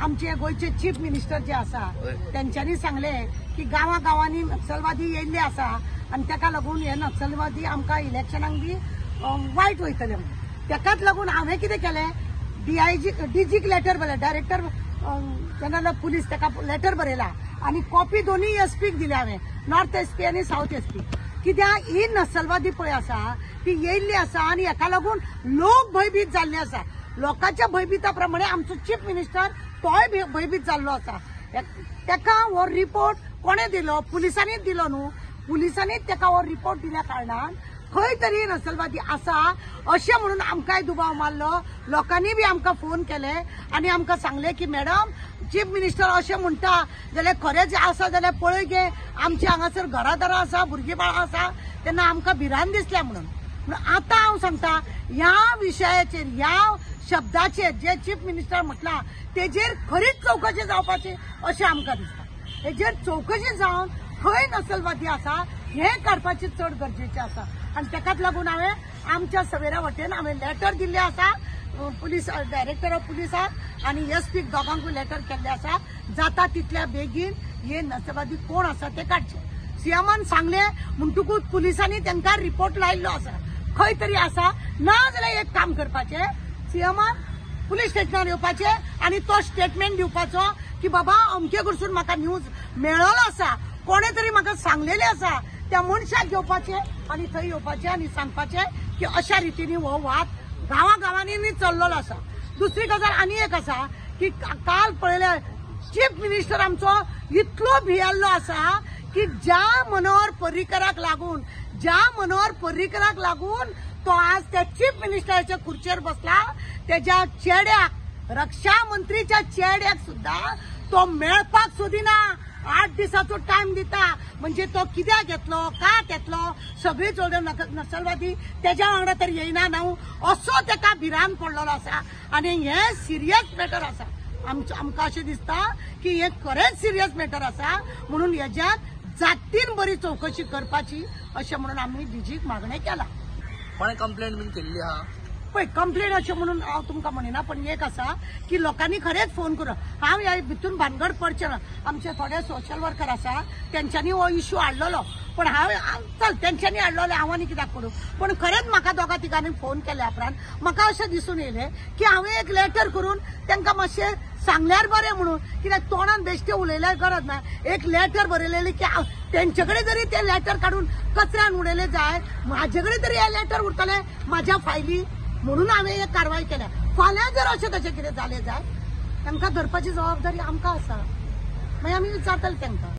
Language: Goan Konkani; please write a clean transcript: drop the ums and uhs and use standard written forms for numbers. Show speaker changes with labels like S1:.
S1: आमचे गोंयचे चीफ मिनिस्टर जे आसा तेंच्यांनी सांगलें की गांवा गांवांनी नक्षलवादी येयल्ले आसा आनी तेका लागून हे नक्षलवादी आमकां इलेक्शनाक बी वायट वयतले म्हणून. तेकाच लागून हांवें कितें केलें, डीआयजी डीजीक लेटर बरयलें, डायरेक्टर जनरल ऑफ पुलीस तेका लेटर बरयला आनी कॉपी दोनूय एसपीक दिल्या हांवें, नॉर्थ एसपी आनी सावथ एसपी. कित्याक ही नक्षलवादी पळय आसा ती येयल्ली आसा आनी हेका लागून लोक भंयभीत जाल्ले आसा. लोकांच्या भंयभीता प्रमाणे आमचो चीफ मिनिस्टर तोय भंयभीत जाल्लो आसा. तेका हो रिपोर्ट कोणें दिलो, पुलिसांनीच दिलो न्हू. पुलिसांनीच तेका हो रिपोर्ट दिल्या कारणान खंय तरी नक्षलवादी आसा अशें म्हणून आमकांय दुबाव मारलो. लोकांनी बी आमकां फोन केले आनी आमकां सांगलें की मॅडम चीफ मिनिस्टर अशें म्हणटा जाल्यार खरेंच आसा जाल्यार पळय गे, आमचे हांगासर घरादारां आसा, भुरगीं बाळां आसा, तेन्ना आमकां भिरांत दिसल्या म्हणून. आतां हांव सांगता ह्या विशयाचेर, ह्या शब्दाचेर जे चीफ मिनिस्टर म्हटलां तेजेर खरीच चवकशी जावपाची अशें आमकां दिसता. हेजेर चवकशी जावन खंय नक्षलवादी आसा हें काडपाचें चड गरजेचें आसा. आनी तेकाच लागून हांवें आमच्या सवेरा वटेन हांवें लेटर दिल्लें आसा पुलीस डायरेक्टर ऑफ पुलिसाक आनी एसपीक दोगांकूय लेटर केल्लें आसा. जाता तितल्या बेगीन हे नक्षलवादी कोण आसा ते काडचे. सीएमान सांगलें म्हणटकूच पुलिसांनी तांकां रिपोर्ट लायिल्लो आसा, खंय तरी आसा. ना जाल्यार एक काम करपाचें, सीएमान पुलीस स्टेशनार येवपाचें आनी तो स्टेटमेंट दिवपाचो की बाबा अमके कडसून म्हाका न्यूज मेळ्ळो आसा, कोणें तरी म्हाका सांगलेलें आसा, त्या मनशाक घेवपाचें आनी थंय येवपाचें आनी सांगपाचें की अशा रितीन हो वाद गांवा गांवांनी चल्लेलो आसा. दुसरी गजाल आनी एक आसा की काल पळयल्यार चीफ मिनिस्टर आमचो इतलो भियेल्लो आसा की ज्या मनोहर पर्रीकराक लागून, ज्या मनोहर पर्रीकराक लागून तो आज त्या चीफ मिनिस्टराच्या खुर्चेर बसला, तेज्या चेड्याक, रक्षा मंत्रीच्या चेड्याक सुद्दां तो मेळपाक सोदिना. 8 दिसाचो टायम दिता, म्हणजे तो कित्याक येतलो, का येतलो, सगळी चड नक्षलवादी तेज्या वांगडा तर येयना न्हू, असो तेका भिरांत पडलेलो आसा. आनी हें सिरियस मॅटर आसा. आमकां अशें दिसता की हें खरेंच सिरियस मॅटर आसा, म्हणून हेज्यात जातीन बरी चवकशी करपाची अशें म्हणून आमी डीजीक मागणें केलां.
S2: कोणें कंप्लेंट बीन केल्ली आहा?
S1: पळय कंप्लेन अशें म्हणून हांव तुमकां म्हणिना, पण एक आसा की लोकांनी खरेंच फोन करून, हांव ह्या भितून भानगड पडचें ना. आमचे थोडे सोशल वर्कर आसा तेंच्यांनी हो इश्यू हाडलेलो, पण हांव चल तेंच्यांनी हाडलेलो, हांव आनी कित्याक करूं. पण खरेंच म्हाका दोगा तिगांनी फोन केल्या उपरांत म्हाका अशें दिसून येयलें की हांवें एक लेटर करून तांकां मातशें सांगल्यार बरें म्हणून, कित्याक तोंडान बेश्टें उलयल्यार गरज ना. एक लेटर बरयलेली की तेंचे कडेन जरी तें लेटर काडून कचऱ्यान उडयलें जाय, म्हाजे कडेन तरी हें लेटर उरतलें म्हाज्या फायली, म्हणून हांवें एक कारवाय केल्या. फाल्यां जर अशें तशें कितें जालें जाय, तांकां धरपाची जबाबदारी आमकां आसा, मागीर आमी विचारतले तांकां.